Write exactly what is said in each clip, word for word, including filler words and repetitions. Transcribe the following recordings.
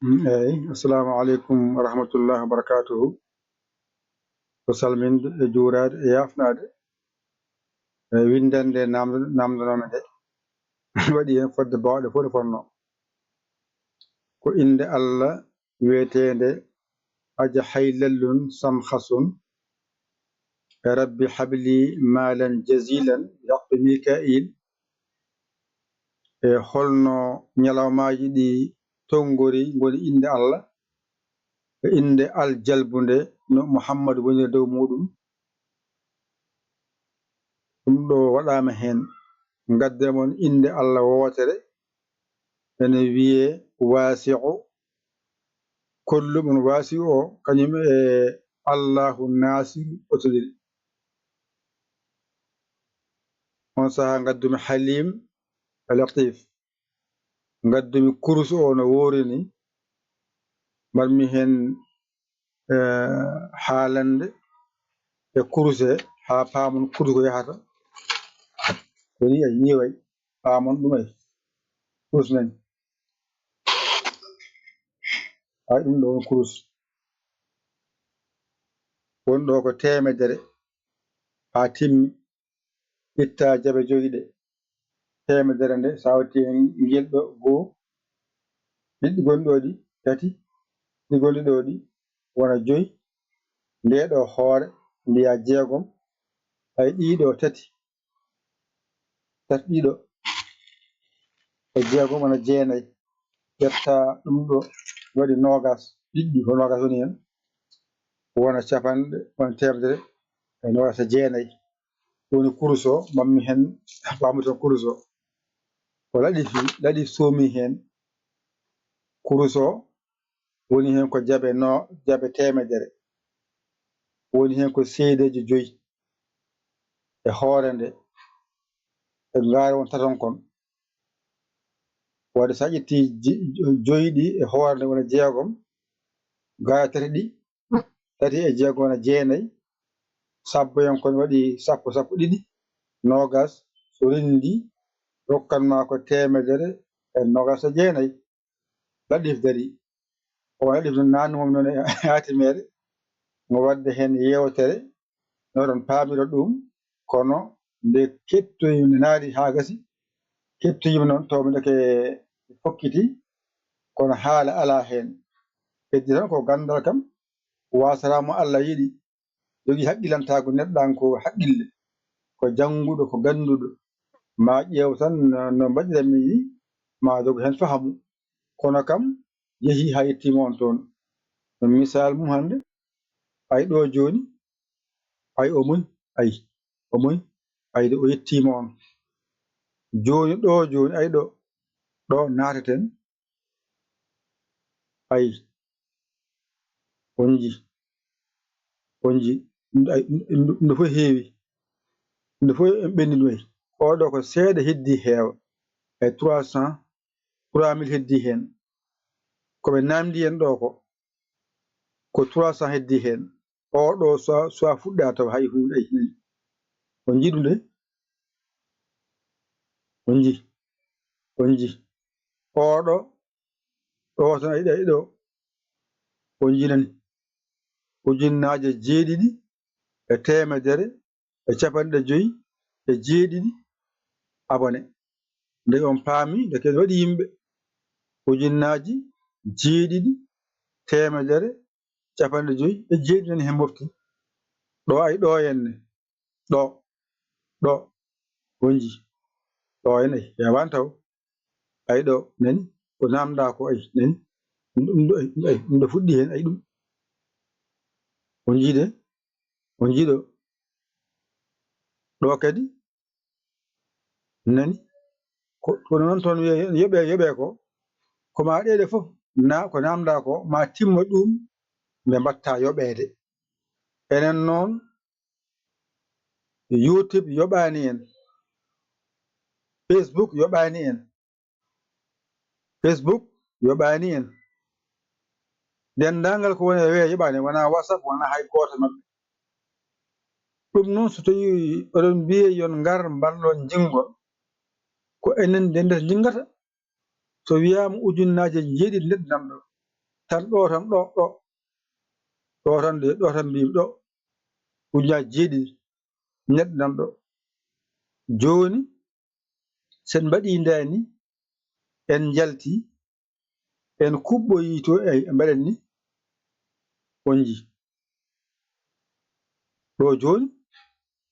Eyi, assalamu aleykum wa rahmatullahi wa barakatuhu. Ko salminde e juuraade e yaafnaade e winndannde namdo-, namndanoonde nde. Waɗi heen fodde baawɗe fof no fotnoo. Ko innde Allah wiyeteende Aja Haylallun Samhasun. E Rabbi habli maalan jazilan, yaqqi Mikail. E holno ñalawmaaji ɗi tonngori ngoni innde Allah, e innde Al Jalbu nde no Muhammadu woni e dow muuɗum? Ɗum ɗo waɗaama heen. Ngadden mon innde Allah wootere, ene wiyee Waasi'u. Kollu mon Waasi'u o, kañum e Allahu Naasiru ɓotondiri. On sahaa ngaddumi Halim e Latif. Ngaddumi kurus o no woori ni, mbaɗmi heen, eh, haalande e kurus he, haa paamon kurus ko yahata. Ko ni ay, ni way, paamon ɗum ay. Kurus nani. Ay, ɗum ɗo on kurus. Won ɗo ko teemedere haa timmi. Itta jabe joyi ɗe. Teemedere nde, so a watti heen ngel ɗo goo, ɗiɗi gonɗo ɗi tati, ɗi gonɗi ɗo ɗi wona joyi, nde ɗo hoore mbiya jeegom, hay ɗi ɗo tati, tati ɗi ɗo e jeegom wona jeenayi. Ƴetta ɗum ɗo waɗi noogas, ɗiɗi ko noogas woni heen, wona capanɗe, wona teemedere e noogas e jeenayi. Woni kurus o, mbaɗmi heen, paamuten kurus o. Ko laɗi fi, laɗi soomi heen. Kurus o woni heen ko jabe no, jabe teemedere. Woni heen ko seedeeji joyi e hoore nde, e ngaari won taton kon. Waɗi so a ƴetti ji-, joyi ɗi e hoore nde wona jeegom, ngaari tati ɗi, tati e jeegom wona jeenayi, sappo en kon waɗi sappo, sappo ɗiɗi, noogas, so renndi, rokkan ma ko teemedere e noogas e jeenayi. Laɗif dari. O laɗif no naannu mo noon e atimeere, mo waɗde heen yeewtere, no oɗon paamira ɗum, kono nde kettoyi, nde naati haa gasi, kettoyiima noon, taw mi ndeke fokkiti, kono haala alaa heen. Heddi tan ko ganndal kam, waasara mo Allah yiɗi, jogii haqqilantaagu neɗɗanko haqqille, ko jannguɗo, ko gannduɗo, ma ƴeew tan no, no mbaɗiranmi ni, ma jogo heen fahamu. Kono kam yehii haa yettiima on toon. No misal mum hannde, ay ɗo jooni, ay o moy, ay o moy, ay ɗo o yettiima on. Jooni ɗo jooni, ay ɗo, ɗo naateten, ay, on nji, on nji, ɗum ɗo, ay, ɗum, ɗum, ɗum ɗo fof heewi, ɗum ɗo fof en ɓenni ɗum, ay. Oɗo ko seeɗa heddi heewa, ay trois cents, trois mille heddi heen. Ko ɓe naamndi en ɗo ko, ko trois cents heddi heen. Oɗo so, so a fuɗɗa taw hay huunde, ay, nani. On nji ɗum de? On nji, on nji. Oɗo, ɗo tan ay ɗo, ay ɗo. On nji nani. Ujunnaaje jeeɗiɗi e teemedere e capanɗe joyi e jeeɗiɗi abonné. Nde on paami, nde kadi waɗi yimɓe. Ujunnaaji jeeɗiɗi, teemedere, capanɗe joyi e jeeɗiɗi nani heen mofti. Ɗo ay ɗo henne. Ɗo, ɗo, on nji. Ɗo henne, ay, heewaani taw. Ay ɗo, nani, ko naamndaa ko, ay, nani. Ɗum ɗo, ɗum ɗo, ay, ɗum ɗo fuɗɗi heen, ay, ɗum. On nji de, on nji ɗo. Ɗo kadi, nani, ko, kono noon toon wiye yoɓe, yoɓe ko, ko ma ɗeɗe fof, na, ko naamndaa ko, ma timma ɗum, nde mbaɗta yoɓeede. Enen noon, YouTube yoɓaani en, Facebook yoɓaani en, Facebook yoɓaani en. Denndaangal ko woni e weeyo yoɓaani, wonaa WhatsApp, wonaa hay gooto maɓɓe. Ɗum noon, so tawii oɗon mbiyee yon ngar mballon njinngon, ko enen ndenndata njinngata. So wiyaama ujunnaaje jeeɗiɗi neɗɗo nan ɗo, tan ɗo tan, ɗo, ɗo, ɗo tan, ɗo tan mbimi ɗo, ujunaaji jeeɗiɗi neɗɗo nan ɗo. Jooni, sen mbaɗi ndani, en njalti, en kuɓɓoyi to, e mbaɗen ni, on njii. Ɗo jooni,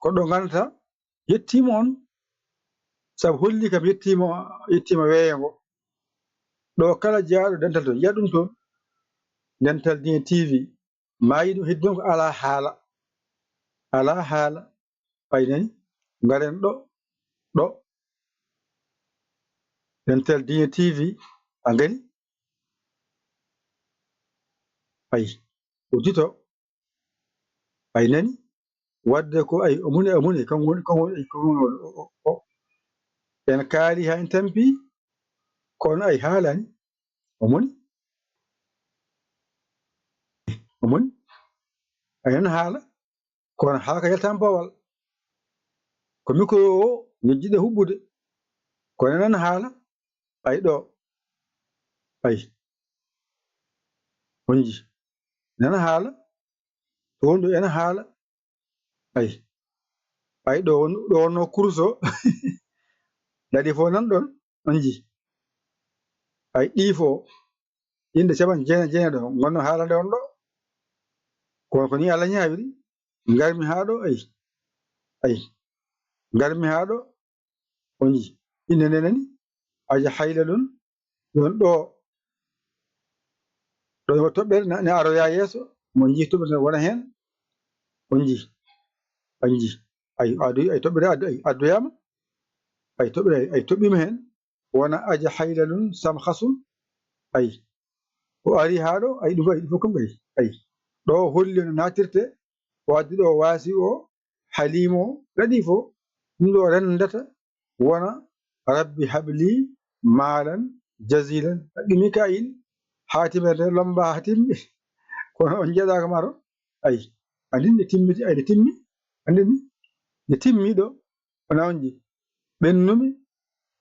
ko ɗo ngannduɗaa, yettiima on, sabu holli kam yettiima, yettiima weeyo ngo. Ɗo kala jeyaaɗo dental to, yiya ɗum toon, Dental Diine T V, maayi ɗum heddi ɗon ko alaa haala. Alaa haala. Ay nani, ngaren ɗo, ɗo. Dental Diine T V, a ngari? Ay, uddito. Ay nani, wadde ko ay, o muni, o muni, kan woni, kan woni, kan woni o, o, o. En kaali haa en tampi, kono ay haalani, o muni. O muni. Ay nan haala, kono haala ka yaltan bowal. Ko micro o, no jiɗɗo huɓɓude. Kono nan haala, ay ɗo, ay. On njii. Nan haala, toon ɗo ena haala, ay. Ay ɗo, ɗo wonno kurus o, daɗi fof nan ɗon, on njii. Ay ɗii fof, yimɓe capanɗe jeenayi, jeenayi ɗo, ngonno haalande on ɗo. Kono ko ni Allah ñaawiri, ngarmi haa ɗo, ay. Ay. Ngarmi haa ɗo, on njii. Inde nde nani, aja hayla ɗum, ɗon ɗo, ɗo yo toɓɓere na, na aroya yeeso, mo njii toɓɓere wona heen, on njii. Ay njii. Ay, adu, ay toɓɓere adu, ay, addoyaama, ay toɓɓere, ay, ay toɓɓiima heen, wona aja hayla ɗum, sam hasul, ay. O ari haa ɗo, ay, ɗum, ay, ɗum fof kam, ay, ay. Ɗo holli no naatirte, waɗde ɗo waasi o, Haliimo, Latiifo, ɗum ɗo renndata wona Rabbi habli maalan jaziilan. Haqqi Mikaayil, haatimere nde lomba haa timmi. Kono on njeɗaaka maro? Ay, andin nde timmi, ay, nde timmi. Andin nde timmi ɗo, wona on nji. Ɓennumi,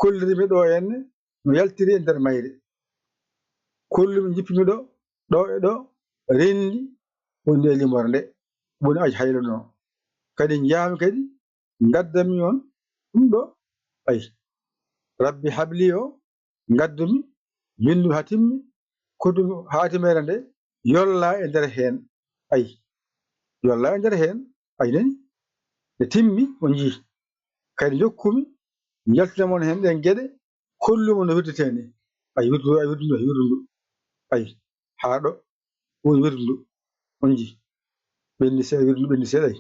kollirimi ɗo henne, no yaltiri e nder mayre. Kollumi, jippimi ɗo, ɗo e ɗo, renndi, woni e limore nde, woni aji hayla no. Kadi njaami kadi, ngaddami on ɗum ɗo, ay. Rabbi habli o, ngaddumi, binndumi haa timmi, koddumi haatimere nde, yolla e nder heen, ay. Yolla e nder heen, ay nani, nde timmi, on njii. Kadi njokkumi, njaltina mon heen ɗeen geɗe, kollumo no wirtetee ni. Ay, wirdu, ay, wirdu, ay, wirdu. Ay, haa ɗo, woni wirdu. On njii. Ɓenni seeɗa, wirdu, ɓenni seeɗa, ay.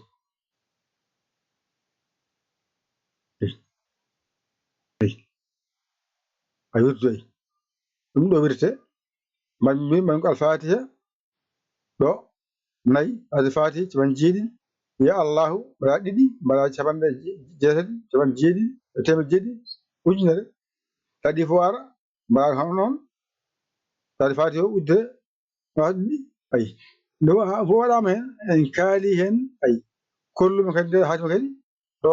Ay. Ay. Ay, wirdu, ay. Ɗum ɗo wirte, man, min, man ko Alfaatiha, ɗo, nayi, Alfaatiha, capanɗe jeeɗiɗi, ya Allahu, mbaɗa ɗiɗi, mbaɗa capanɗe je-, jeetati, capanɗe jeeɗiɗi, e teemedde jeeɗiɗi, ujunere, kadi fof ara, mbaɗa hono noon, Alfaatiha o udde, waɗi, ay. Nde wa-, fof waɗaama heen, en kaali heen, ay. Kollumo kadi, nder haatima kadi, ɗo,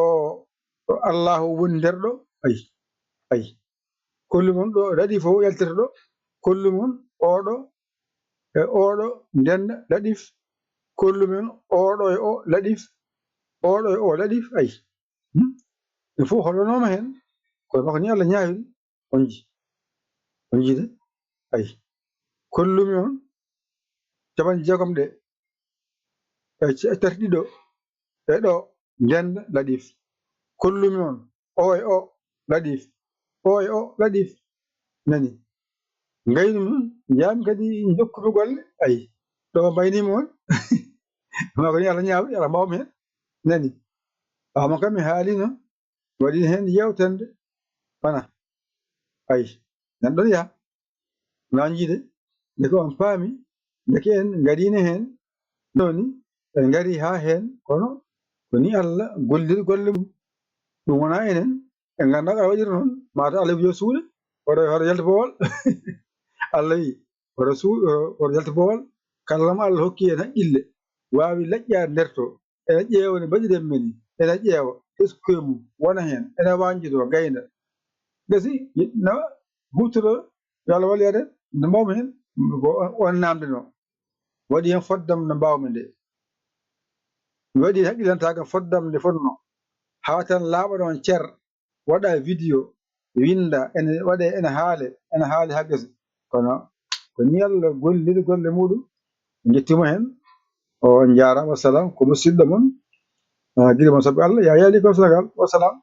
ɗo Allahu woni nder ɗo, ay. Ay. Kollumo ɗo, Latiif fof yaltirta ɗo. Kollumo oɗo, e oɗo, ndenda, Latiif. Kollumo oɗo e o, Latiif. Oɗo e o, Latiif, ay. Hmm? Ɗum fof hollonooma heen. Kono makko ni Allah ñaawiri. On njii. On njii de? Ay. Kollumi on capanɗe jeegom ɗe. E ce-, tati ɗiɗo. E ɗo, ndenda, Latiif. Kollumi on, o e o, Latiif. O e o, Latiif. Nani? Ngaynumi on, njaami kadi njokkumi golle. Ay. Ɗo mbaynimi on. Maa ko ni Allah ñaawri, Allah mbaawmi heen. Nani? Ɓaawo kam mi haalino. Waɗi heen yewtande, wona, ay, nan ɗon yaha, na jiide, nde ko on paami, ndeke en ngariino heen, nooni, en ngarii haa heen, kono ko ni Allah golliri golle mum. Ɗum wonaa enen, en nganndaa ko Allah waɗiri noon, mata Allah wiyo suuɗe, hoto, hoto yaltu boowal. Allah wi, hoto suu-, hoto yaltu boowal, kala mo Allah hokki heen haqqille, waawi laƴƴaade nder to, ena ƴeewa no mbaɗiren men ni, ena ƴeewa teskoy mum, wona heen, ena wañjodoo, gayna. Gasi, na huutoroo, yo Allah wallu yaade, no mbaawmi heen, ko on namdino. Waɗi heen foddam no mbaawmi nde. Mi waɗi haqqilantaagal foddam nde fotnoo. Haa tan laaɓa ɗoon cer, waɗa vidéo, winnda, ene waɗee, ene haale, ene haali haa gese. Kono ko nii Allah golliri golle muuɗum. En njettiima heen. O, on njaaraama, wasalaam. Ko musidɗo mon, ah, giɗo mon sabu Allah, Yahya Ly ko Senegal. Wasalaam.